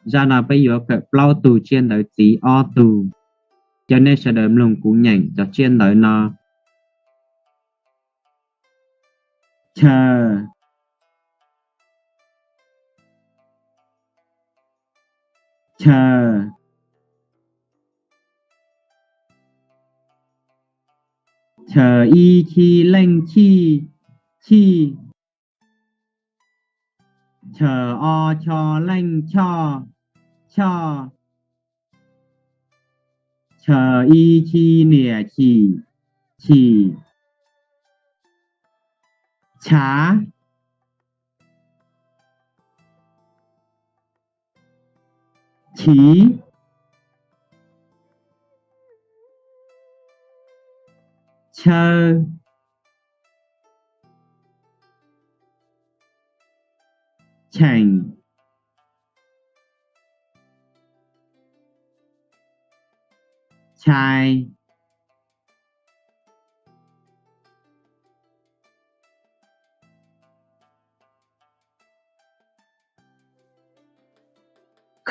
Zaj no peb yuav kawm plaub tug tsiaj ntawv txiv ob tug. Cov nej sawv daws mloog kuv nyeem cov tsiaj ntawv no. Chaw. Chaw. Chaw i chi leej chij, chij. Chaw o cho leej choj, choj. Chaw i chi niam chim, chim. Chav. Chiv. Chaw. Cheem. Chai.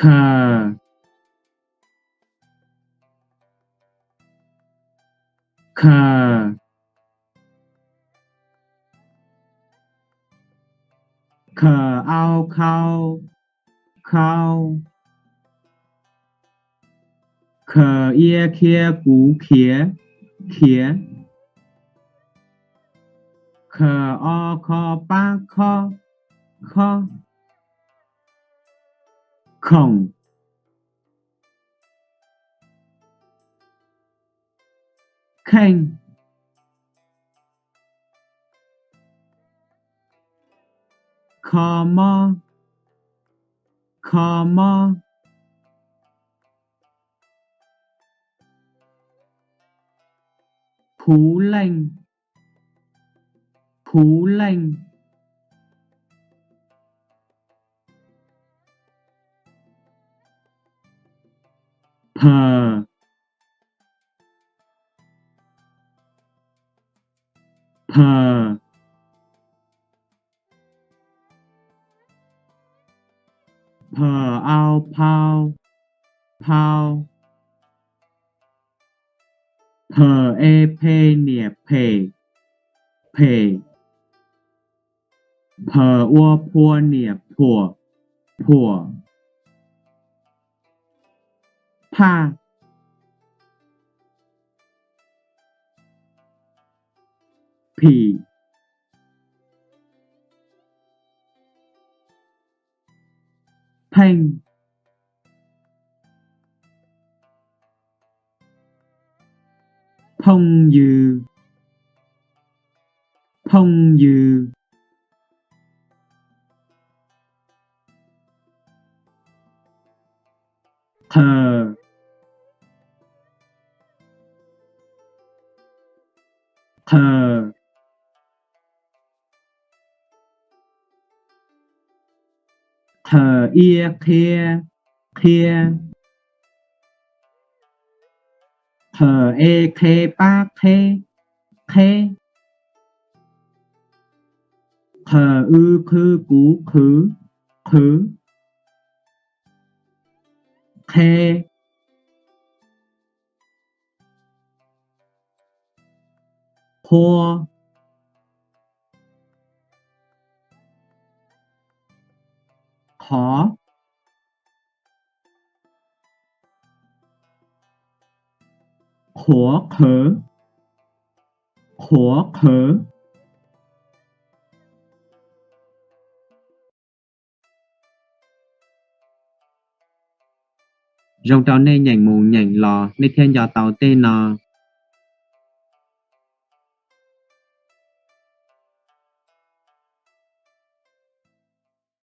Khaws. Khaws. Khaws au khau, khau. Khaws ia khia kuv khiav, khiav. Khaws o kho pab khob, khob. Khoom. Kheej. Kho mob, kho mob. Puv leej, puv leej. Phawm, phawm. Phawm au phau, phau. Phawm e phe niam phem, phem. Phawm ua phua niam phuam, phuam. Phaj. Phim. Pheej. Phooj ywg, phooj ywg. Thawm, thawm. Thawm ia qhia, qhia. Thawm e qhe pab qheb, qheb. Thawm w qhw kuv qhwv, qhwv. Qhe. Qhua. Qhov. Qhuav qhwv, qhuav qhwv. Zoo rau nej nyeem mus nyeem los nej thiaj nco tau tej no.